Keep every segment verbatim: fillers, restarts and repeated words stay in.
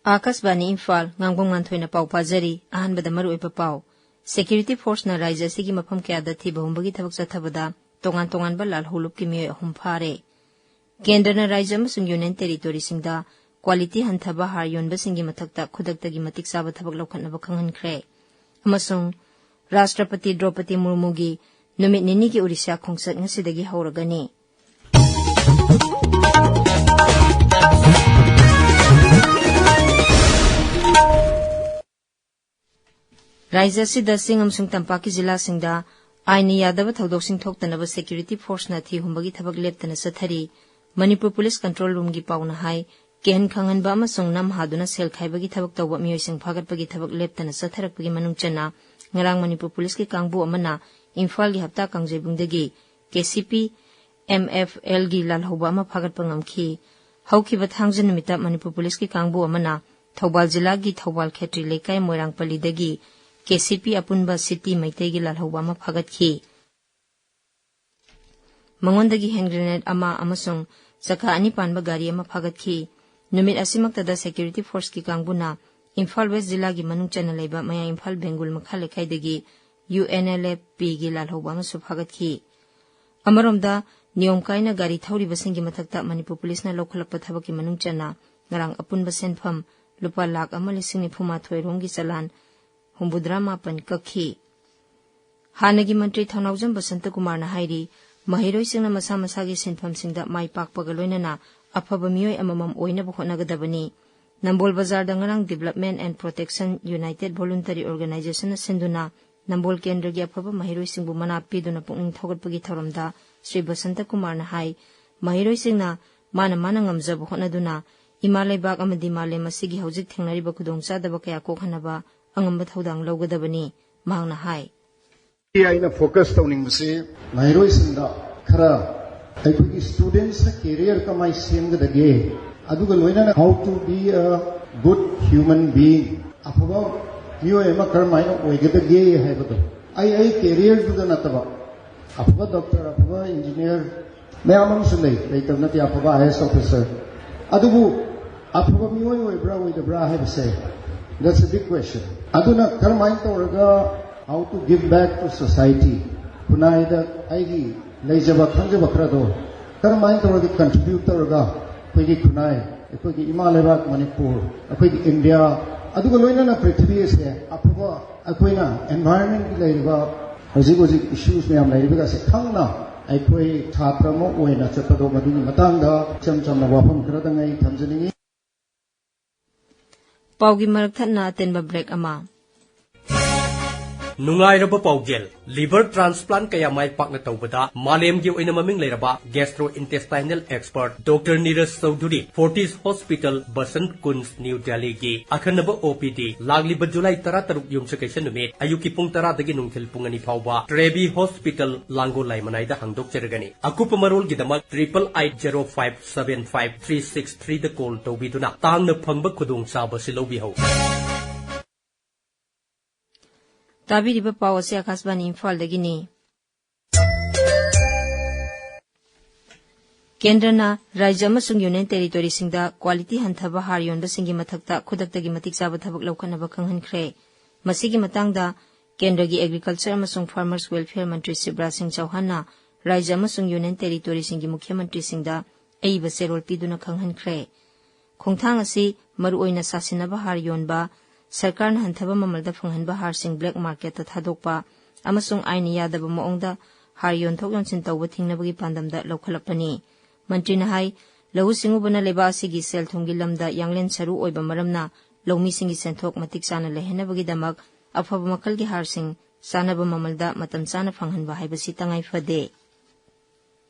ꯑꯥꯀꯥꯁꯕꯥꯅꯤ ꯏꯝꯐꯥꯜ, ꯉꯥꯡꯕꯝ ꯉꯥꯟꯊꯣꯏꯅ ꯄꯥꯎ ꯄꯥꯖꯔꯤ꯫ ꯑꯍꯥꯟꯕꯗ ꯃꯔꯨꯑꯣꯏꯕ ꯄꯥꯎ꯫ ꯁꯦꯀ꯭ꯌꯨꯔꯤꯇꯤ ꯐꯣꯔꯁꯅ ꯔꯥꯏꯖ꯭ꯌ ꯑꯁꯤꯒꯤ ꯃꯐꯝ ꯀꯌꯥꯗ ꯊꯤꯕ ꯍꯨꯝꯕꯒꯤ ꯊꯕꯛ ꯆꯠꯊꯕꯗ ꯇꯣꯉꯥꯟ ꯇꯣꯉꯥꯟꯕ ꯂꯥꯜꯍꯧꯂꯨꯞꯀꯤ ꯃꯤꯑꯣꯏ ꯑꯍꯨꯝ ꯐꯥꯔꯦ꯫ ꯀꯦꯟꯗ꯭ꯔꯅ ꯔꯥꯏꯖ꯭ꯌ ꯑꯃꯁꯨꯡ ꯌꯨꯅꯤꯌꯟ ꯇꯦꯔꯤꯇꯣꯔꯤꯁꯤꯡꯗ ꯀ꯭ꯋꯥꯂꯤꯇꯤ ꯍꯟꯊꯕ ꯍꯥꯔ ꯌꯣꯟꯕꯁꯤꯡꯒꯤ ꯃꯊꯛꯇ ꯈꯨꯗꯛꯇꯒꯤ ꯃꯇꯤꯛ ꯆꯥꯕ ꯊꯕꯛ ꯂꯧꯈꯠꯅꯕ ꯈꯪꯍꯟꯈ꯭ꯔꯦ꯫ ꯑꯃꯁꯨꯡ ꯔꯥꯁꯇ꯭ꯔꯄꯇꯤ ꯗ꯭ꯔꯧꯄꯗꯤ ꯃꯨꯔꯃꯨꯒꯤ ꯅꯨꯃꯤꯠ ꯅꯤꯅꯤꯒꯤ ꯑꯣꯔꯤꯁꯥ ꯈꯣꯡꯆꯠ ꯉꯁꯤꯗꯒꯤ ꯍꯧꯔꯒꯅꯤ꯫ ꯔꯥꯏꯖ꯭ꯌ ꯑꯁꯤꯗ ꯆꯤꯡ ꯑꯃꯁꯨꯡ ꯇꯝꯄꯥꯛꯀꯤ ꯖꯤꯂꯥꯁꯤꯡꯗ ꯑꯥꯏꯟꯅ ꯌꯥꯗꯕ ꯊꯧꯗꯣꯛꯁꯤꯡ ꯊꯣꯛꯇꯅꯕ ꯁꯦꯀ꯭ꯌꯨꯔꯤꯇꯤ ꯐꯣꯔꯁꯅ ꯊꯤ ꯍꯨꯝꯕꯒꯤ ꯊꯕꯛ ꯂꯦꯞꯇꯅ ꯆꯠꯊꯔꯤ꯫ ꯃꯅꯤꯄꯨꯔ ꯄꯨꯂꯤꯁ ꯀꯟꯇ꯭ꯔꯣꯜ ꯔꯨꯝꯒꯤ ꯄꯥꯎꯅ ꯍꯥꯏ, ꯀꯤꯍꯟ ꯈꯪꯍꯟꯕ ꯑꯃꯁꯨꯡ ꯅꯝ ꯍꯥꯗꯨꯅ ꯁꯦꯜ ꯈꯥꯏꯕꯒꯤ ꯊꯕꯛ ꯇꯧꯕ ꯃꯤꯑꯣꯏꯁꯤꯡ ꯐꯥꯒꯠꯄꯒꯤ ꯊꯕꯛ ꯂꯦꯞꯇꯅ ꯆꯠꯊꯔꯛꯄꯒꯤ ꯃꯅꯨꯡ ꯆꯟꯅ ꯉꯔꯥꯡ ꯃꯅꯤꯄꯨꯔ ꯄꯨꯂꯤꯁꯀꯤ ꯀꯥꯡꯕꯨ ꯑꯃꯅ ꯏꯝꯐꯥꯜꯒꯤ ꯍꯞꯇꯥ ꯀꯥꯡꯖꯩꯕꯨꯡꯗꯒꯤ K C P M F ꯑꯦꯜꯒꯤ ꯂꯥꯜꯍꯧꯕ ꯑꯃ ꯐꯥꯒꯠꯄ ꯉꯝꯈꯤ꯫ ꯍꯧꯈꯤꯕ ꯊꯥꯡꯖ ꯅꯨꯃꯤꯠꯇ ꯃꯅꯤꯄꯨꯔ ꯄꯨꯂꯤꯁꯀꯤ ꯀꯥꯡꯕꯨ ꯑꯃꯅ ꯊꯧꯕꯥꯜ ꯖꯤꯂꯥꯒꯤ ꯊꯧꯕꯥꯜ ꯈꯦꯇ꯭ꯔꯤ ꯂꯩꯀꯥꯏ ꯃꯣꯏꯔꯥꯡꯄꯜꯂꯤꯗꯒꯤ ꯀꯦ ꯁꯤ ꯄꯤ ꯑꯄꯨꯟꯕ ꯁꯤꯇꯤ ꯃꯩꯇꯩꯒꯤ ꯂꯥꯜꯍꯧꯕ ꯑꯃ ꯐꯥꯒꯠꯈꯤ꯫ ꯃꯉꯣꯟꯗꯒꯤ ꯍꯦꯟ ꯒ꯭ꯔꯦꯅꯦꯗ ꯑꯃ ꯑꯃꯁꯨꯡ ꯆꯀꯥ ꯑꯅꯤ ꯄꯥꯟꯕ ꯒꯥꯔꯤ ꯑꯃ ꯐꯥꯒꯠꯈꯤ꯫ ꯅꯨꯃꯤꯠ ꯑꯁꯤꯃꯛꯇꯗ ꯁꯦꯀ꯭ꯌꯨꯔꯤꯇꯤ ꯐꯣꯔꯁꯀꯤ ꯀꯥꯡꯕꯨꯅ ꯏꯝꯐꯥꯜ ꯋꯦꯁ ꯖꯤꯂꯥꯒꯤ ꯃꯅꯨꯡ ꯆꯟꯅ ꯂꯩꯕ ꯃꯌꯥꯏ ꯏꯝꯐꯥꯜ ꯕꯦꯡꯒꯨꯜ ꯃꯈꯥ ꯂꯩꯀꯥꯏꯗꯒꯤ ꯌꯨ ꯑꯦꯟ ꯑꯦꯜ ꯑꯦꯐ ꯄꯤꯒꯤ ꯂꯥꯜꯍꯧꯕ ꯑꯃꯁꯨ ꯐꯥꯒꯠꯈꯤ꯫ ꯑꯃꯔꯣꯝꯗ, ꯅꯤꯌꯣꯝ ꯀꯥꯏꯅ ꯒꯥꯔꯤ ꯊꯧꯔꯤꯕꯁꯤꯡꯒꯤ ꯃꯊꯛꯇ ꯃꯅꯤꯄꯨꯔ ꯄꯨꯂꯤꯁꯅ ꯂꯧꯈꯠꯂꯛꯄ ꯊꯕꯛꯀꯤ ꯃꯅꯨꯡ ꯆꯟꯅ ꯉꯔꯥꯡ ꯑꯄꯨꯟꯕ ꯁꯦꯟꯐꯝ ꯂꯨꯄꯥ ꯂꯥꯈ ꯑꯃ ꯂꯤꯁꯤꯡ ꯅꯤꯐꯨ ꯃꯥꯊꯣꯏ ꯔꯣꯝꯒꯤ ꯆꯂꯥꯟ ꯍꯨꯝꯐꯨꯇꯔꯥ ꯃꯥꯄꯟ ꯀꯛꯈꯤ꯫ ꯍꯥꯟꯅꯒꯤ ꯃꯟꯇ꯭ꯔꯤ ꯊꯧꯅꯥꯎꯖꯝ ꯕꯁꯟꯇꯀꯨꯃꯥꯔꯅ ꯍꯥꯏꯔꯤ, ꯃꯍꯩꯔꯣꯏꯁꯤꯡꯅ ꯃꯁꯥ ꯃꯁꯥꯒꯤ ꯁꯤꯟꯐꯝꯁꯤꯡꯗ ꯃꯥꯏ ꯄꯥꯛꯄꯒ ꯂꯣꯏꯅꯅ ꯑꯐꯕ ꯃꯤꯑꯣꯏ ꯑꯃꯃꯝ ꯑꯣꯏꯅꯕ ꯍꯣꯠꯅꯒꯗꯕꯅꯤ꯫ ꯅꯝꯕꯣꯜ ꯕꯖꯥꯔꯗ ꯉꯔꯥꯡ Development and Protection United Voluntary Organizationꯅ ꯁꯤꯟꯗꯨꯅ ꯅꯝꯕꯣꯜ ꯀꯦꯟꯗ꯭ꯔꯒꯤ ꯑꯐꯕ ꯃꯍꯩꯔꯣꯏꯁꯤꯡꯕꯨ ꯃꯅꯥ ꯄꯤꯗꯨꯅ ꯄꯨꯛꯅꯤꯡ ꯊꯧꯒꯠꯄꯒꯤ ꯊꯧꯔꯝꯗ ꯁ꯭ꯔꯤ ꯕꯁꯟꯇꯀꯨꯃꯥꯔꯅ ꯍꯥꯏ, ꯃꯍꯩꯔꯣꯏꯁꯤꯡꯅ ꯃꯥꯅ ꯃꯥꯅ ꯉꯝꯖꯕ ꯍꯣꯠꯅꯗꯨꯅ ꯏꯃꯥ ꯂꯩꯕꯥꯛ ꯑꯃꯗꯤ ꯃꯥꯂꯦꯝ ꯑꯁꯤꯒꯤ ꯍꯧꯖꯤꯛ ꯊꯦꯡꯅꯔꯤꯕ ꯈꯨꯗꯣꯡꯆꯥꯗꯕ ꯀꯌꯥ ꯀꯣꯛꯍꯟꯅꯕ ꯑꯉꯝꯕ ꯊꯧꯗꯥꯡ ꯂꯧꯒꯗꯕꯅꯤ꯫ ꯃꯍꯥꯛꯅ ꯍꯥꯏ꯫ ꯑꯩꯅ focus ꯇꯧꯅꯤꯡꯕꯁꯤ ꯃꯍꯩꯔꯣꯏꯁꯤꯡꯗ ꯈꯔ ꯑꯩꯈꯣꯏꯒꯤ studentsꯅ career ꯀꯃꯥꯏ ꯁꯦꯝꯒꯗꯒꯦ, ꯑꯗꯨꯒ ꯂꯣꯏꯅꯅ how to be a good human being, ꯑꯐꯕ ꯃꯤꯑꯣꯏ ꯑꯃ ꯀꯔꯝꯍꯥꯏꯅ ꯑꯣꯏꯒꯗꯒꯦ ꯍꯥꯏꯕꯗꯣ꯫ ꯑꯩ, ꯑꯩ careerꯗꯨꯗ ꯅꯠꯇꯕ, ꯑꯐꯕ doctor, ꯑꯐꯕ engineer ꯃꯌꯥꯝ ꯑꯃꯁꯨ ꯂꯩ, ꯂꯩꯇꯕ ꯅꯠꯇꯦ, ꯑꯐꯕ I A S officer꯫ ꯑꯗꯨꯕꯨ ꯑꯐꯕ ꯃꯤꯑꯣꯏ ꯑꯣꯏꯕ꯭ꯔꯥ ꯑꯣꯏꯗꯕ꯭ꯔꯥ ꯍꯥꯏꯕꯁꯦ, that's a big question. ꯑꯗꯨꯅ ꯀꯔꯝꯍꯥꯏꯅ ꯇꯧꯔꯒ how to give back to society, ꯈꯨꯟꯅꯥꯏꯗ ꯑꯩꯒꯤ ꯂꯩꯖꯕ ꯈꯪꯖꯕ ꯈꯔꯗꯣ ꯀꯔꯝꯍꯥꯏꯅ ꯇꯧꯔꯒ contribute ꯇꯧꯔꯒ ꯑꯩꯈꯣꯏꯒꯤ ꯈꯨꯟꯅꯥꯏ, ꯑꯩꯈꯣꯏꯒꯤ ꯏꯃꯥ ꯂꯩꯕꯥꯛ ꯃꯅꯤꯄꯨꯔ, ꯑꯩꯈꯣꯏꯒꯤ ꯏꯟꯗꯤꯌꯥ, ꯑꯗꯨꯒ ꯂꯣꯏꯅꯅ ꯄ꯭ꯔꯤꯊꯤꯕꯤ ꯑꯁꯦ ꯑꯐꯕ ꯑꯩꯈꯣꯏꯅ environment ꯀꯤ ꯂꯩꯔꯤꯕ ꯍꯧꯖꯤꯛ ꯍꯧꯖꯤꯛ issues ꯃꯌꯥꯝ ꯂꯩꯔꯤꯕꯒꯁꯦ ꯈꯪꯅ ꯑꯩꯈꯣꯏ ꯁꯥꯇ꯭ꯔ ꯑꯃ ꯑꯣꯏꯅ ꯆꯠꯄꯗꯣ ꯃꯗꯨꯒꯤ ꯃꯇꯥꯡꯗ ꯏꯆꯝ ꯆꯝꯅ ꯋꯥꯐꯝ ꯈꯔꯗꯪ ꯑꯩ ꯊꯝꯖꯅꯤꯡꯉꯤ꯫ ꯄꯥꯎꯒꯤ ꯃꯔꯛ ꯊꯠꯅ ꯑꯇꯦꯟꯕ ꯕ꯭ꯔꯦꯛ ꯑꯃ꯫ ꯅꯨꯡꯉꯥꯏꯔꯕ ꯄꯥꯎꯖꯦꯜ꯫ ꯂꯤꯚꯔ ꯇ꯭ꯔꯥꯟꯁꯄ꯭ꯂꯥꯟ ꯀꯌꯥ ꯃꯥꯏ ꯄꯥꯛꯅ ꯇꯧꯕꯗ ꯃꯥꯂꯦꯝꯒꯤ ꯑꯣꯏꯅ ꯃꯃꯤꯡ ꯂꯩꯔꯕ gastro intestinal expert doctor Neeraj Chaudhary, Fortis hospital, Basant Kunj, new ꯗꯦꯜꯂꯤꯒꯤ ꯑꯈꯟꯅꯕ ꯑꯣ ꯄꯤ ꯗꯤ, ꯂꯥꯛꯂꯤꯕ ꯖꯨꯂꯥꯏ ꯇꯔꯥꯇꯔꯨꯛ ꯌꯨꯝꯁꯀꯩꯁ ꯅꯨꯃꯤꯠ ꯑꯌꯨꯛꯀꯤ ꯄꯨꯡ ꯇꯔꯥꯗꯒꯤ ꯅꯨꯡꯊꯤꯜ ꯄꯨꯡ ꯑꯅꯤ ꯐꯥꯎꯕ ꯇ꯭ꯔꯦꯕꯤ ꯍꯣꯁꯄꯤꯇꯥꯜ, ꯂꯥꯡꯒꯣꯜ ꯂꯥꯏꯃꯅꯥꯏꯗ ꯍꯥꯡꯗꯣꯛꯆꯔꯒꯅꯤ꯫ ꯑꯀꯨꯞꯄ ꯃꯔꯣꯜꯒꯤꯗꯃꯛ triple eight zero five seven five three six three ꯗ ꯀꯣꯜ ꯇꯧꯕꯤꯗꯨꯅ ꯇꯥꯡꯅ ꯐꯪꯕ ꯈꯨꯗꯣꯡꯆꯥꯕ ꯑꯁꯤ ꯂꯧꯕꯤꯍꯧ꯫ ꯇꯥꯕꯤꯔꯤꯕ ꯄꯥꯎ ꯑꯁꯤ ꯑꯀꯥꯁꯕꯥꯅꯤ ꯏꯝꯐꯥꯜꯗꯒꯤꯅꯤ꯫ ꯀꯦꯟꯗ꯭ꯔꯅ ꯔꯥꯖ꯭ꯌ ꯑꯃꯁꯨꯡ ꯌꯨꯅꯤꯌꯟ ꯇꯦꯔꯤꯇꯣꯔꯤꯁꯤꯡꯗ ꯀ꯭ꯋꯥꯂꯤꯇꯤ ꯍꯟꯊꯕ ꯍꯥꯔ ꯌꯣꯟꯕꯁꯤꯡꯒꯤ ꯃꯊꯛꯇ ꯈꯨꯗꯛꯇꯒꯤ ꯃꯇꯤꯛ ꯆꯥꯕ ꯊꯕꯛ ꯂꯧꯈꯠꯅꯕ ꯈꯪꯍꯟꯈ꯭ꯔꯦ꯫ ꯃꯁꯤꯒꯤ ꯃꯇꯥꯡꯗ ꯀꯦꯟꯗ꯭ꯔꯒꯤ ꯑꯦꯒ꯭ꯔꯤꯀꯜꯆꯔ ꯑꯃꯁꯨꯡ ꯐꯥꯔꯃꯔꯁ ꯋꯦꯜꯐꯤꯌꯔ ꯃꯟꯇ꯭ꯔꯤ ꯁꯤꯕ꯭ꯔꯥꯖ ꯁꯤꯡ ꯆꯧꯍꯥꯟꯅ ꯔꯥꯖ꯭ꯌ ꯑꯃꯁꯨꯡ ꯌꯨꯅꯤꯌꯟ ꯇꯦꯔꯤꯇꯣꯔꯤꯁꯤꯡꯒꯤ ꯃꯨꯈ꯭ꯌ ꯃꯟꯇ꯭ꯔꯤꯁꯤꯡꯗ ꯑꯏꯕ ꯆꯦꯔꯣꯜ ꯄꯤꯗꯨꯅ ꯈꯪꯍꯟꯈ꯭ꯔꯦ꯫ ꯈꯣꯡꯊꯥꯡ ꯑꯁꯤ ꯃꯔꯨꯑꯣꯏꯅ ꯁꯥꯁꯤꯟꯅꯕ ꯍꯥꯔ ꯌꯣꯟꯕ, ꯁꯔꯀꯥꯔꯅ ꯍꯟꯊꯕ ꯃꯃꯜꯗ ꯐꯪꯍꯟꯕ ꯍꯥꯔꯁꯤꯡ ꯕ꯭ꯂꯦꯛ ꯃꯥꯔꯀꯦꯠꯇ ꯊꯥꯗꯣꯛꯄ ꯑꯃꯁꯨꯡ ꯑꯥꯏꯟꯅ ꯌꯥꯗꯕ ꯃꯑꯣꯡꯗ ꯍꯥꯔ ꯌꯣꯟꯊꯣꯛ ꯌꯣꯟꯁꯤꯟ ꯇꯧꯕ ꯊꯤꯡꯅꯕꯒꯤ ꯄꯥꯟꯗꯝꯗ ꯂꯧꯈꯠꯂꯛꯄꯅꯤ꯫ ꯃꯟꯇ꯭ꯔꯤꯅ ꯍꯥꯏ, ꯂꯧꯎ ꯁꯤꯡꯎꯕꯅ ꯂꯩꯕꯥꯛ ꯑꯁꯤꯒꯤ ꯁꯦꯜ ꯊꯨꯝꯒꯤ ꯂꯝꯗ ꯌꯥꯡꯂꯦꯟ ꯁꯔꯨ ꯑꯣꯏꯕ ꯃꯔꯝꯅ ꯂꯧꯃꯤꯁꯤꯡꯒꯤ ꯁꯦꯟꯊꯣꯛ ꯃꯇꯤꯛ ꯆꯥꯅ ꯂꯩꯍꯟꯅꯕꯒꯤꯗꯃꯛ ꯑꯐꯕ ꯃꯈꯜꯒꯤ ꯍꯥꯔꯁꯤꯡ ꯆꯥꯅꯕ ꯃꯃꯜꯗ ꯃꯇꯝ ꯆꯥꯅ ꯐꯪꯍꯟꯕ ꯍꯥꯏꯕꯁꯤ ꯇꯉꯥꯏ ꯐꯗꯦ꯫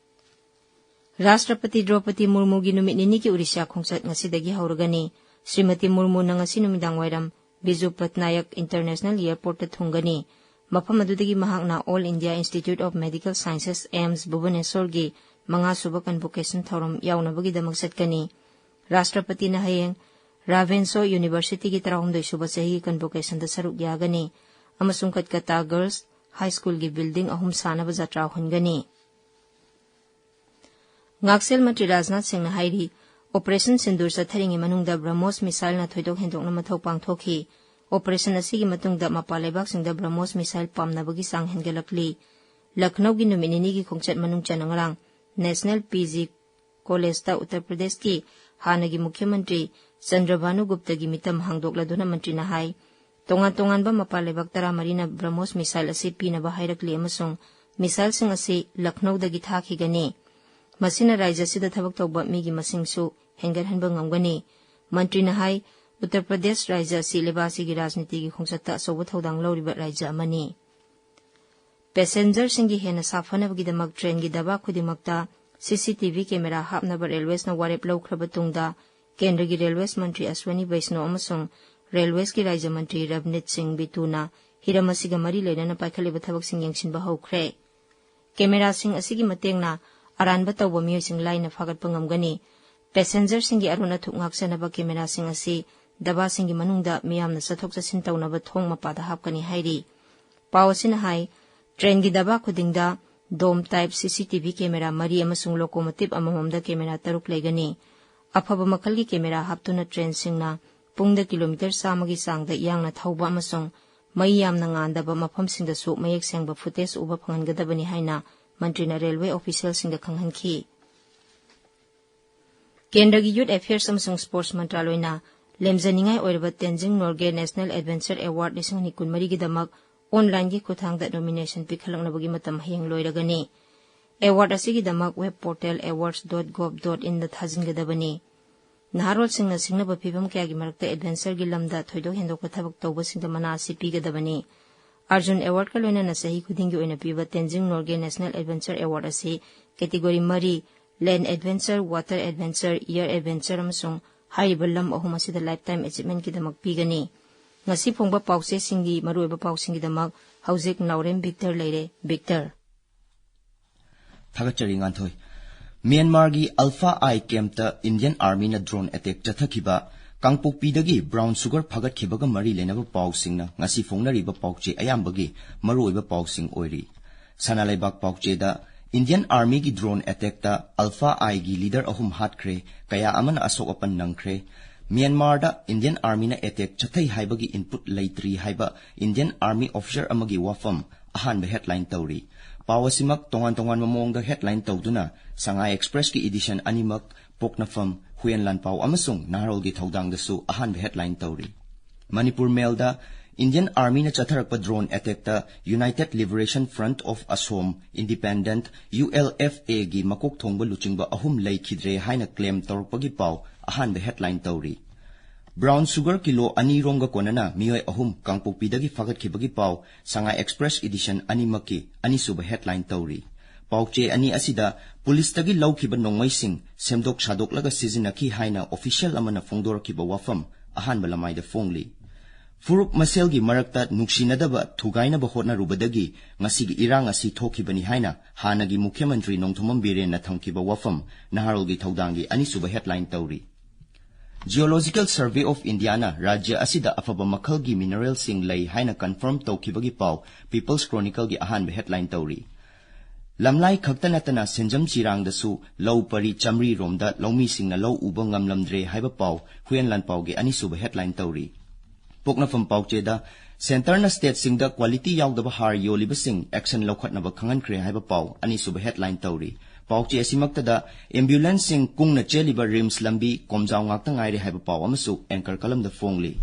ꯔꯥꯁꯇ꯭ꯔꯄꯇꯤ ꯗ꯭ꯔꯧꯄꯗꯤ ꯃꯨꯔꯃꯨꯒꯤ ꯅꯨꯃꯤꯠ ꯅꯤꯅꯤꯒꯤ ꯑꯣꯔꯤꯁꯥ ꯈꯣꯡꯆꯠ ꯉꯁꯤꯗꯒꯤ ꯍꯧꯔꯒꯅꯤ꯫ ꯁ꯭ꯔꯤꯃꯇꯤ ꯃꯨꯔꯃꯨꯅ ꯉꯁꯤ ꯅꯨꯃꯤꯗꯥꯡ ꯋꯥꯏꯔꯝ ꯕꯤꯖꯨ ꯄꯠꯅꯥꯌꯛ ꯏꯟꯇꯔꯅꯦꯁꯅꯦꯜ ꯑꯦꯌꯔꯄꯣꯔꯠꯇ ꯊꯨꯡꯒꯅꯤ꯫ ꯃꯐꯝ ꯑꯗꯨꯗꯒꯤ ꯃꯍꯥꯛꯅ All India Institute of Medical Sciences, AIIMS, ꯚꯨꯕꯅꯦꯁꯣꯔꯒꯤ ꯃꯉꯥꯁꯨꯕ ꯀꯟꯚꯣꯀꯦꯁꯟ ꯊꯧꯔꯝ ꯌꯥꯎꯅꯕꯒꯤꯗꯃꯛ ꯆꯠꯀꯅꯤ꯫ ꯔꯥꯁꯇ꯭ꯔꯄꯇꯤꯅ ꯍꯌꯦꯡ ꯔꯥꯚꯦꯟꯁꯣ ꯌꯨꯅꯤꯚꯔꯁꯤꯇꯤꯒꯤ ꯇꯔꯥꯍꯨꯝꯗꯣꯏ ꯁꯨꯕ ꯆꯍꯤꯒꯤ ꯀꯟꯚꯣꯀꯦꯁꯟꯗ ꯁꯔꯨꯛ ꯌꯥꯒꯅꯤ ꯑꯃꯁꯨꯡ ꯀꯠꯀꯇꯥ ꯒꯔꯜꯁ ꯍꯥꯏ ꯁ꯭ꯀꯨꯜꯒꯤ ꯕꯤꯜꯗꯤꯡ ꯑꯍꯨꯝ ꯁꯥꯅꯕ ꯖꯇ꯭ꯔꯥ ꯍꯨꯟꯒꯅꯤ꯫ ꯉꯥꯛꯁꯦꯜ ꯃꯟꯇ꯭ꯔꯤ ꯔꯥꯖꯅꯥꯊ ꯁꯤꯡꯅ ꯍꯥꯏꯔꯤ, ꯑꯣꯄꯔꯦꯁꯟ ꯁꯤꯟꯗꯨꯔ ꯆꯠꯊꯔꯤꯉꯩ ꯃꯅꯨꯡꯗ ꯕ꯭ꯔꯍꯃꯣꯁ ꯃꯤꯁꯥꯏꯜꯅ ꯊꯣꯏꯗꯣꯛ ꯍꯦꯟꯗꯣꯛꯅ ꯃꯊꯧ ꯄꯥꯡꯊꯣꯛꯈꯤ꯫ ꯑꯣꯄꯔꯦꯁꯟ ꯑꯁꯤꯒꯤ ꯃꯇꯨꯡꯗ ꯃꯄꯥꯟ ꯂꯩꯕꯥꯛꯁꯤꯡꯗ ꯕ꯭ꯔꯍꯃꯣꯁ ꯃꯤꯁꯥꯏꯜ ꯄꯥꯝꯅꯕꯒꯤ ꯆꯥꯡ ꯍꯦꯟꯒꯠꯂꯛꯂꯤ꯫ ꯂꯈꯅꯧꯒꯤ ꯅꯨꯃꯤꯠ ꯅꯤꯅꯤꯒꯤ ꯈꯣꯡꯆꯠ ꯃꯅꯨꯡ ꯆꯟꯅ ꯉꯔꯥꯡ ꯅꯦꯁꯅꯦꯜ ꯄꯤ ꯖꯤ ꯀꯣꯂꯦꯖꯇ ꯎꯠꯇꯔ ꯄ꯭ꯔꯗꯦꯁꯀꯤ ꯍꯥꯟꯅꯒꯤ ꯃꯨꯈ꯭ꯌ ꯃꯟꯇ꯭ꯔꯤ ꯆꯟꯗ꯭ꯔꯚꯥꯅꯨ ꯒꯨꯞꯇꯒꯤ ꯃꯤꯇꯝ ꯍꯥꯡꯗꯣꯛꯂꯗꯨꯅ ꯃꯟꯇ꯭ꯔꯤꯅ ꯍꯥꯏ, ꯇꯣꯉꯥꯟ ꯇꯣꯉꯥꯟꯕ ꯃꯄꯥꯟ ꯂꯩꯕꯥꯛ ꯇꯔꯥꯃꯔꯤꯅ ꯕ꯭ꯔꯍꯃꯣꯁ ꯃꯤꯁꯥꯏꯜ ꯑꯁꯤ ꯄꯤꯅꯕ ꯍꯥꯏꯔꯛꯂꯤ ꯑꯃꯁꯨꯡ ꯃꯤꯁꯥꯏꯜꯁꯤꯡ ꯑꯁꯤ ꯂꯈꯅꯧꯗꯒꯤ ꯊꯥꯈꯤꯒꯅꯤ꯫ ꯃꯁꯤꯅ ꯔꯥꯖ꯭ꯌ ꯑꯁꯤꯗ ꯊꯕꯛ ꯇꯧꯕ ꯃꯤꯒꯤ ꯃꯁꯤꯡꯁꯨ ꯍꯦꯟꯒꯠꯍꯟꯕ ꯉꯝꯒꯅꯤ꯫ ꯃꯟꯇ꯭ꯔꯤꯅ ꯍꯥꯏ, ꯎꯠꯇꯔ ꯄ꯭ꯔꯗꯦꯁ ꯔꯥꯖ꯭ꯌ ꯑꯁꯤ ꯂꯩꯕꯥꯛ ꯑꯁꯤꯒꯤ ꯔꯥꯖꯅꯤꯇꯤꯒꯤ ꯈꯣꯡꯆꯠꯇ ꯑꯆꯧꯕ ꯊꯧꯗꯥꯡ ꯂꯧꯔꯤꯕ ꯔꯥꯖ꯭ꯌ ꯑꯃꯅꯤ꯫ ꯄꯦꯁꯦꯟꯖꯔꯁꯤꯡꯒꯤ ꯍꯦꯟꯅ ꯁꯥꯐꯅꯕꯒꯤꯗꯃꯛ ꯇ꯭ꯔꯦꯟꯒꯤ ꯗꯕꯥ ꯈꯨꯗꯤꯡꯃꯛꯇ ꯁꯤ ꯁꯤ ꯇꯤ ꯚꯤ ꯀꯦꯃꯦꯔꯥ ꯍꯥꯞꯅꯕ ꯔꯦꯜꯋꯦꯁꯅ ꯋꯥꯔꯦꯞ ꯂꯧꯈ꯭ꯔꯕ ꯇꯨꯡꯗ, ꯀꯦꯟꯗ꯭ꯔꯒꯤ ꯔꯦꯜꯋꯦꯁ ꯃꯟꯇ꯭ꯔꯤ ꯑꯁ꯭ꯋꯅꯤ ꯕꯩꯁꯅꯣ ꯑꯃꯁꯨꯡ ꯔꯦꯜꯋꯦꯁꯀꯤ ꯔꯥꯖ꯭ꯌ ꯃꯟꯇ꯭ꯔꯤ ꯔꯕꯅꯤꯠ ꯁꯤꯡ ꯕꯤꯇꯨꯅ ꯍꯤꯔꯝ ꯑꯁꯤꯒ ꯃꯔꯤ ꯂꯩꯅꯅ ꯄꯥꯏꯈꯠꯂꯤꯕ ꯊꯕꯛꯁꯤꯡ ꯌꯦꯡꯁꯤꯟꯕ ꯍꯧꯈ꯭ꯔꯦ꯫ ꯀꯦꯃꯦꯔꯥꯁꯤꯡ ꯑꯁꯤꯒꯤ ꯃꯇꯦꯡꯅ ꯑꯔꯥꯟꯕ ꯇꯧꯕ ꯃꯤꯑꯣꯏꯁꯤꯡ ꯂꯥꯏꯅ ꯐꯥꯒꯠꯄ ꯉꯝꯒꯅꯤ꯫ ꯄꯦꯁꯦꯟꯖꯔꯁꯤꯡꯒꯤ ꯑꯔꯣꯟ ꯑꯊꯨꯞ ꯉꯥꯛꯆꯅꯕ ꯀꯦꯃꯦꯔꯥꯁꯤꯡ ꯑꯁꯤ ꯗꯕꯥꯁꯤꯡꯒꯤ ꯃꯅꯨꯡꯗ ꯃꯤꯌꯥꯝꯅ ꯆꯠꯊꯣꯛ ꯆꯠꯁꯤꯟ ꯇꯧꯅꯕ ꯊꯣꯡ ꯃꯄꯥꯗ ꯍꯥꯞꯀꯅꯤ ꯍꯥꯏꯔꯤ꯫ ꯄꯥꯎ ꯑꯁꯤꯅ ꯍꯥꯏ, ꯇ꯭ꯔꯦꯟꯒꯤ ꯗꯕꯥ ꯈꯨꯗꯤꯡꯗ ꯗꯣꯝ type C C T V camera ꯃꯔꯤ ꯑꯃꯁꯨꯡ ꯂꯣꯀꯣꯃꯣꯇꯤꯞ ꯑꯃꯃꯝꯗ ꯀꯦꯃꯦꯔꯥ ꯇꯔꯨꯛ ꯂꯩꯒꯅꯤ꯫ ꯑꯐꯕ ꯃꯈꯜꯒꯤ ꯀꯦꯃꯦꯔꯥ ꯍꯥꯞꯇꯨꯅ ꯇ꯭ꯔꯦꯟꯁꯤꯡꯅ ꯄꯨꯡꯗ ꯀꯤꯂꯣꯃꯤꯇꯔ ꯆꯥꯝꯃꯒꯤ ꯆꯥꯡꯗ ꯌꯥꯡꯅ ꯊꯧꯕ ꯑꯃꯁꯨꯡ ꯃꯩ ꯌꯥꯝꯅ ꯉꯥꯟꯗꯕ ꯃꯐꯝꯁꯤꯡꯗꯁꯨ ꯃꯌꯦꯛ ꯁꯦꯡꯕ ꯐꯨꯇꯦꯖ ꯎꯕ ꯐꯪꯍꯟꯒꯗꯕꯅꯤ ꯍꯥꯏꯅ ꯃꯟꯇ꯭ꯔꯤꯅ ꯔꯦꯜꯋꯦ ꯑꯣꯐꯤꯁꯤꯌꯦꯜꯁꯤꯡꯗ ꯈꯪꯍꯟꯈꯤ꯫ ꯀꯦꯟꯗ꯭ꯔꯒꯤ ꯌꯨꯊ ꯑꯦꯐꯤꯌꯔꯁ ꯑꯃꯁꯨꯡ ꯁ꯭ꯄꯣꯔꯠꯁ ꯃꯟꯇ꯭ꯔꯥꯂꯣꯏꯅ ꯂꯦꯝꯖꯅꯤꯡꯉꯥꯏ ꯑꯣꯏꯔꯕ ꯇꯦꯟꯖꯤꯡ ꯅꯣꯔꯒꯦ ꯅꯦꯁꯅꯦꯜ ꯑꯦꯗꯚꯦꯟꯆꯔ ꯑꯦꯋꯥꯔꯗ ꯂꯤꯁꯤꯡ ꯑꯅꯤ ꯀꯨꯟꯃꯔꯤꯒꯤꯗꯃꯛ ꯑꯣꯟꯂꯥꯏꯟꯒꯤ ꯈꯨꯠꯊꯥꯡꯗ ꯅꯣꯃꯤꯅꯦꯁꯟ ꯄꯤꯈꯠꯂꯛꯅꯕꯒꯤ ꯃꯇꯝ ꯍꯌꯦꯡ ꯂꯣꯏꯔꯒꯅꯤ꯫ ꯑꯦꯋꯥꯔꯗ ꯑꯁꯤꯒꯤꯗꯃꯛ web portal awards dot gov dot inꯗ ꯊꯥꯖꯤꯟꯒꯗꯕꯅꯤ꯫ ꯅꯍꯥꯔꯣꯜꯁꯤꯡꯅ ꯁꯤꯡꯅꯕ ꯐꯤꯚꯝ ꯀꯌꯥꯒꯤ ꯃꯔꯛꯇ ꯑꯦꯗꯚꯦꯟꯆꯔꯒꯤ ꯂꯝꯗ ꯊꯣꯏꯗꯣꯛ ꯍꯦꯟꯗꯣꯛꯄ ꯊꯕꯛ ꯇꯧꯕꯁꯤꯡꯗ ꯃꯅꯥ ꯑꯁꯤ ꯄꯤꯒꯗꯕꯅꯤ꯫ ꯑꯔꯖꯨꯟ ꯑꯦꯋꯥꯔꯗꯀ ꯂꯣꯏꯅꯅ ꯆꯍꯤ ꯈꯨꯗꯤꯡꯒꯤ ꯑꯣꯏꯅ ꯄꯤꯕ Tenzing Norgay national adventure award ꯑꯁꯤ ꯀꯦꯇꯦꯒꯣꯔꯤ ꯃꯔꯤ, land adventure, water adventure, air adventure ꯑꯃꯁꯨꯡ ꯍꯥꯏꯔꯤꯕ ꯂꯝ ꯑꯍꯨꯝ ꯑꯁꯤꯗ ꯂꯥꯏꯐ ꯇꯥꯏꯝ ꯑꯦꯆꯤꯞꯃꯦꯟꯠꯀꯤꯗꯃꯛ ꯄꯤꯒꯅꯤ꯫ ꯉꯁꯤ ꯐꯣꯡꯕ ꯄꯥꯎꯆꯦꯁꯤꯡꯒꯤ ꯃꯔꯨꯑꯣꯏꯕ ꯄꯥꯎꯁꯤꯡꯒꯤꯗꯃꯛ ꯍꯧꯖꯤꯛ ꯅꯥꯎꯔꯦꯝ ꯕꯤꯛꯇꯔ ꯂꯩꯔꯦ꯫ ꯕꯤꯛꯇꯔ꯫ ꯊꯥꯒꯠꯆꯔꯤ, ꯉꯥꯟꯊꯣꯏ꯫ ꯃ꯭ꯌꯥꯟꯃꯥꯔꯒꯤ ꯑꯜꯐꯥ ꯑꯥꯏ ꯀꯦꯝꯞꯇ ꯏꯟꯗꯤꯌꯟ ꯑꯥꯔꯃꯤꯅ ꯗ꯭ꯔꯣꯟ ꯑꯦꯇꯦꯛ ꯆꯠꯊꯈꯤꯕ, ꯀꯥꯡꯄꯣꯛꯄꯤꯗꯒꯤ ꯕ꯭ꯔꯥꯎꯟ ꯁꯨꯒꯔ ꯐꯥꯒꯠꯈꯤꯕꯒ ꯃꯔꯤ ꯂꯩꯅꯕ ꯄꯥꯎꯁꯤꯡꯅ ꯉꯁꯤ ꯐꯣꯡꯅꯔꯤꯕ ꯄꯥꯎꯆꯦ ꯑꯌꯥꯝꯕꯒꯤ ꯃꯔꯨꯑꯣꯏꯕ ꯄꯥꯎꯁꯤꯡ ꯑꯣꯏꯔꯤ꯫ ꯁꯅꯥ ꯂꯩꯕꯥꯛ ꯄꯥꯎꯆꯦꯗ Indian Armyꯒꯤ drone attackꯇ Alpha Iꯒꯤ leader ꯑꯍꯨꯝ ꯍꯥꯠꯈ꯭ꯔꯦ, ꯀꯌꯥ ꯑꯃꯅ ꯑꯁꯣꯛ ꯑꯄꯟ ꯅꯪꯈ꯭ꯔꯦ꯫ ꯃ꯭ꯌꯥꯟꯃꯥꯔꯗ Indian Armyꯅ attack ꯆꯠꯊꯩ ꯍꯥꯏꯕꯒꯤ input ꯂꯩꯇ꯭ꯔꯤ ꯍꯥꯏꯕ Indian Army officer ꯑꯃꯒꯤ ꯋꯥꯐꯝ ꯑꯍꯥꯟꯕ headline ꯇꯧꯔꯤ꯫ ꯄꯥꯎ ꯑꯁꯤꯃꯛ ꯇꯣꯉꯥꯟ ꯇꯣꯉꯥꯟꯕ ꯃꯑꯣꯡꯗ headline ꯇꯧꯗꯨꯅ Sangai Expressꯀꯤ edition ꯑꯅꯤꯃꯛ ꯄꯣꯛꯅꯐꯝ, ꯍꯨꯌꯦꯟ ꯂꯥꯟꯄꯥꯎ ꯑꯃꯁꯨꯡ ꯅꯍꯥꯔꯣꯜꯒꯤ ꯊꯧꯗꯥꯡꯗꯁꯨ ꯑꯍꯥꯟꯕ headline ꯇꯧꯔꯤ꯫ Manipur ꯃꯦꯜꯗ Indian Armyꯅ ꯆꯠꯊꯔꯛꯄ drone attackꯇ United Liberation Front of Assam, Independent, ULFAꯒꯤ ꯃꯀꯣꯛ ꯊꯣꯡꯕ ꯂꯨꯆꯤꯡꯕ ꯑꯍꯨꯝ ꯂꯩꯈꯤꯗ꯭ꯔꯦ ꯍꯥꯏꯅ claim ꯇꯧꯔꯛꯄꯒꯤ ꯄꯥꯎ ꯑꯍꯥꯟꯕ headline ꯇꯧꯔꯤ꯫ Brown sugar ꯀꯤꯂꯣ ꯑꯅꯤꯔꯣꯝꯒ ꯀꯣꯟꯅꯅ ꯃꯤꯑꯣꯏ ꯑꯍꯨꯝ ꯀꯥꯡꯄꯣꯛꯄꯤꯗꯒꯤ ꯐꯥꯒꯠꯈꯤꯕꯒꯤ ꯄꯥꯎ Sangai Express edition ꯑꯅꯤꯃꯛꯀꯤ ꯑꯅꯤꯁꯨꯕ headline ꯇꯧꯔꯤ꯫ ꯄꯥꯎꯆꯦ ꯑꯅꯤ ꯑꯁꯤꯗ ꯄꯨꯂꯤꯁꯇꯒꯤ ꯂꯧꯈꯤꯕ ꯅꯣꯡꯃꯩꯁꯤꯡ ꯁꯦꯝꯗꯣꯛ ꯁꯥꯗꯣꯛꯂꯒ ꯁꯤꯖꯤꯟꯅꯈꯤ ꯍꯥꯏꯅ official ꯑꯃꯅ ꯐꯣꯡꯗꯣꯔꯛꯈꯤꯕ ꯋꯥꯐꯝ ꯑꯍꯥꯟꯕ ꯂꯃꯥꯏꯗ ꯐꯣꯡꯂꯤ꯫ ꯐꯨꯔꯨꯞ ꯃꯁꯦꯜꯒꯤ ꯃꯔꯛꯇ ꯅꯨꯡꯁꯤꯅꯗꯕ ꯊꯨꯒꯥꯏꯅꯕ ꯍꯣꯠꯅꯔꯨꯕꯗꯒꯤ ꯉꯁꯤꯒꯤ ꯏꯔꯥꯡ ꯑꯁꯤ ꯊꯣꯛꯈꯤꯕꯅꯤ ꯍꯥꯏꯅ ꯍꯥꯟꯅꯒꯤ ꯃꯨꯈ꯭ꯌ ꯃꯟꯇ꯭ꯔꯤ ꯅꯣꯡꯊꯣꯝꯕꯝ ꯕꯤꯔꯦꯟꯅ ꯊꯝꯈꯤꯕ ꯋꯥꯐꯝ ꯅꯍꯥꯔꯣꯜꯒꯤ ꯊꯧꯗꯥꯡꯒꯤ ꯑꯅꯤꯁꯨꯕ headline ꯇꯧꯔꯤ꯫ Geological Survey of Indiaꯅ ꯔꯥꯖ꯭ꯌ ꯑꯁꯤꯗ ꯑꯐꯕ ꯃꯈꯜꯒꯤ mineralꯁꯤꯡ ꯂꯩ ꯍꯥꯏꯅ confirm ꯇꯧꯈꯤꯕꯒꯤ ꯄꯥꯎ People's Chronicleꯒꯤ ꯑꯍꯥꯟꯕ headline ꯇꯧꯔꯤ꯫ ꯂꯝꯂꯥꯏ ꯈꯛꯇ ꯅꯠꯇꯅ ꯁꯦꯟꯖꯝ ꯆꯤꯔꯥꯡꯗꯁꯨ ꯂꯧ ꯄꯔꯤ ꯆꯥꯃꯔꯤ ꯔꯣꯝꯗ ꯂꯧꯃꯤꯁꯤꯡꯅ ꯂꯧ ꯎꯕ ꯉꯝꯂꯝꯗ꯭ꯔꯦ ꯍꯥꯏꯕ ꯄꯥꯎ ꯍꯨꯌꯦꯟ ꯂꯥꯟꯄꯥꯎꯒꯤ ꯑꯅꯤꯁꯨꯕ headline ꯇꯧꯔꯤ꯫ ꯄꯣꯛꯅꯐꯝ ꯄꯥꯎꯆꯦꯗ Centreꯅ stateꯁꯤꯡꯗ quality ꯌꯥꯎꯗꯕ ꯍꯥꯔ ꯌꯣꯜꯂꯤꯕꯁꯤꯡ action ꯂꯧꯈꯠꯅꯕ ꯈꯪꯍꯟꯈ꯭ꯔꯦ ꯍꯥꯏꯕ ꯄꯥꯎ ꯑꯅꯤꯁꯨꯕ headline ꯇꯧꯔꯤ꯫ ꯄꯥꯎꯆꯦ ꯑꯁꯤꯃꯛꯇꯗ ambulanceꯁꯤꯡ ꯀꯨꯡꯅ ꯆꯦꯜꯂꯤꯕ RIMS ꯂꯝꯕꯤ ꯀꯣꯝꯖꯥꯎ ꯉꯥꯛꯇ ꯉꯥꯏꯔꯦ ꯍꯥꯏꯕ ꯄꯥꯎ ꯑꯃꯁꯨ anchor columnꯗ ꯐꯣꯡꯂꯤ꯫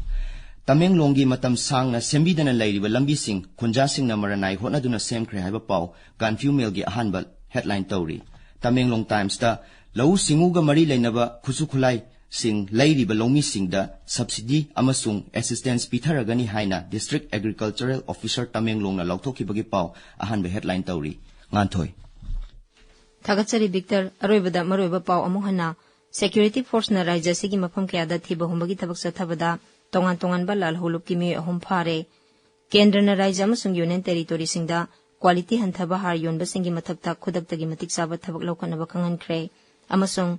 ꯇꯃꯦꯡꯂꯣꯡꯒꯤ ꯃꯇꯝ ꯁꯥꯡꯅ ꯁꯦꯝꯕꯤꯗꯅ ꯂꯩꯔꯤꯕ ꯂꯝꯕꯤꯁꯤꯡ ꯈꯨꯟꯖꯥꯁꯤꯡꯅ ꯃꯔꯅꯥꯏ ꯍꯣꯠꯅꯗꯨꯅ ꯁꯦꯝꯈ꯭ꯔꯦ ꯍꯥꯏꯕ ꯄꯥꯎ ꯒꯥꯟꯐꯤꯌꯨ ꯃꯦꯜꯒꯤ ꯑꯍꯥꯟꯕ headline ꯇꯧꯔꯤ꯫ ꯇꯃꯦꯡꯂꯣꯡ Timesꯇ ꯂꯧꯎ ꯁꯤꯡꯎꯒ ꯃꯔꯤ ꯂꯩꯅꯕ ꯈꯨꯠꯁꯨ ꯈꯨꯠꯂꯥꯏꯁꯤꯡ ꯂꯩꯔꯤꯕ ꯂꯧꯃꯤꯁꯤꯡꯗ subsidy ꯑꯃꯁꯨꯡ assistance ꯄꯤꯊꯔꯒꯅꯤ ꯍꯥꯏꯅ District Agricultural Officer ꯇꯃꯦꯡꯂꯣꯡꯅ ꯂꯥꯎꯊꯣꯛꯈꯤꯕꯒꯤ ꯄꯥꯎ ꯑꯍꯥꯟꯕ headline ꯇꯧꯔꯤ꯫ ꯉꯥꯟꯊꯣꯏ꯫ ꯊꯥꯒꯠꯆꯔꯤ ꯕꯤꯛꯇꯔ꯫ ꯑꯔꯣꯏꯕꯗ ꯃꯔꯨꯑꯣꯏꯕ ꯄꯥꯎ ꯑꯃꯨꯛ ꯍꯟꯅ꯫ Security forceꯅ ꯔꯥꯖ꯭ꯌ ꯑꯁꯤꯒꯤ ꯃꯐꯝ ꯀꯌꯥꯗ ꯊꯤꯕ ꯍꯨꯝꯕꯒꯤ ꯊꯕꯛ ꯆꯠꯊꯕꯗ ꯇꯣꯉꯥꯟ ꯇꯣꯉꯥꯟꯕ ꯂꯥꯜꯍꯧꯂꯨꯞꯀꯤ ꯃꯤꯑꯣꯏ ꯑꯍꯨꯝ ꯐꯥꯔꯦ꯫ ꯀꯦꯟꯗ꯭ꯔꯅ ꯔꯥꯖ꯭ꯌ ꯑꯃꯁꯨꯡ Union Territoryꯁꯤꯡꯗ quality ꯍꯟꯊꯕ ꯍꯥꯔ ꯌꯣꯟꯕꯁꯤꯡꯒꯤ ꯃꯊꯛꯇ ꯈꯨꯗꯛꯇꯒꯤ ꯃꯇꯤꯛ ꯆꯥꯕ ꯊꯕꯛ ꯂꯧꯈꯠꯅꯕ ꯈꯪꯍꯟꯈ꯭ꯔꯦ꯫ ꯑꯃꯁꯨꯡ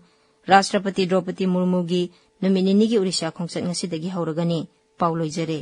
ꯔꯥꯁꯇ꯭ꯔꯄꯇꯤ ꯗ꯭ꯔꯧꯄꯗꯤ ꯃꯨꯔꯃꯨꯒꯤ ꯅꯨꯃꯤꯠ ꯅꯤꯅꯤꯒꯤ ꯑꯣꯔꯤꯁꯥ ꯈꯣꯡꯆꯠ ꯉꯁꯤꯗꯒꯤ ꯍꯧꯔꯒꯅꯤ꯫ ꯄꯥꯎ ꯂꯣꯏꯖꯔꯦ꯫